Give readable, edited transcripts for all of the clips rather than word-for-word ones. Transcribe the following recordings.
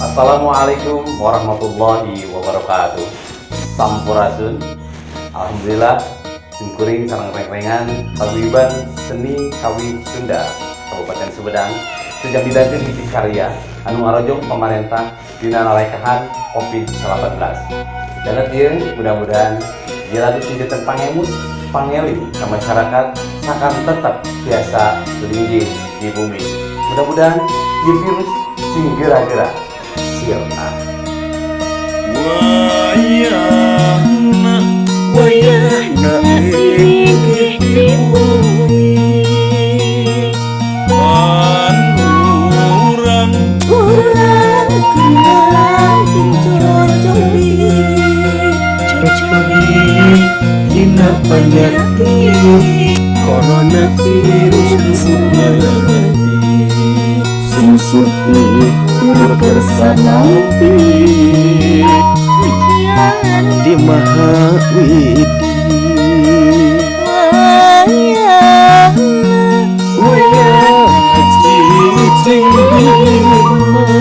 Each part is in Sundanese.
Assalamualaikum warahmatullahi wabarakatuh. Sampurasun. Alhamdulillah, simkuring sareng rengrengan Paguyuban Seni Kawih Sunda Kabupaten Sumedang sejak didanten hiji karya anu ngarojong pemerintah dina nalekahan COVID-19. Dan ieu mudah-mudahan ieu lagu sing janten pangemut, pangeling ke masyarakat sakan tetap biasa linggih di bumi. Mudah-mudahan ieu virus sing gera-gera sirna. Wayahna, wayahna linggih di bumi. Pan urang Urang kenal cocobi. Cocobi dina penyakit corona virus nu mati sungsurti tur kersa nampi Ujian di Maha Widi. Wayahna. Wayahna cicing di imah.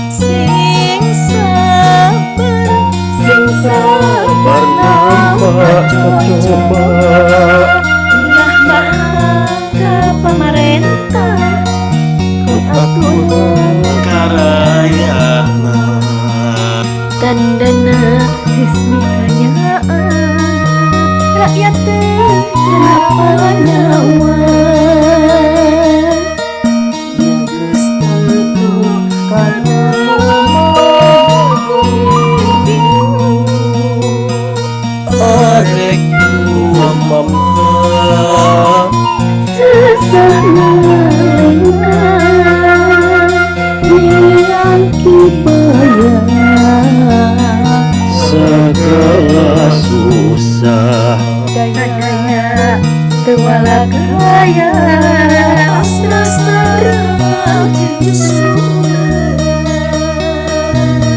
Sing sabar, sing sabar nampa coba. Nah, maha ka pamarentah ku aturan Karayatna. Tandana resmi kanyaan rakyat teu kenapa nyawa. Geus tentu kana bingung. Arek mama. Sesah nalengah biang kibaya. Segala susah. Daya teu kaya pasrah sareng.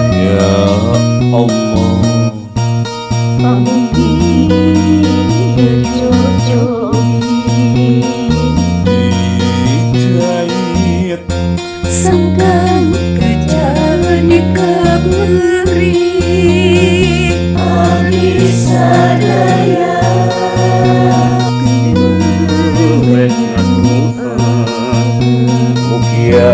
Ya Allah. Pamugi cocobi. Dijahit. Sangkan kerjaan dikaburi. Abdi sadaya. Meh ngadu'a. Mugia.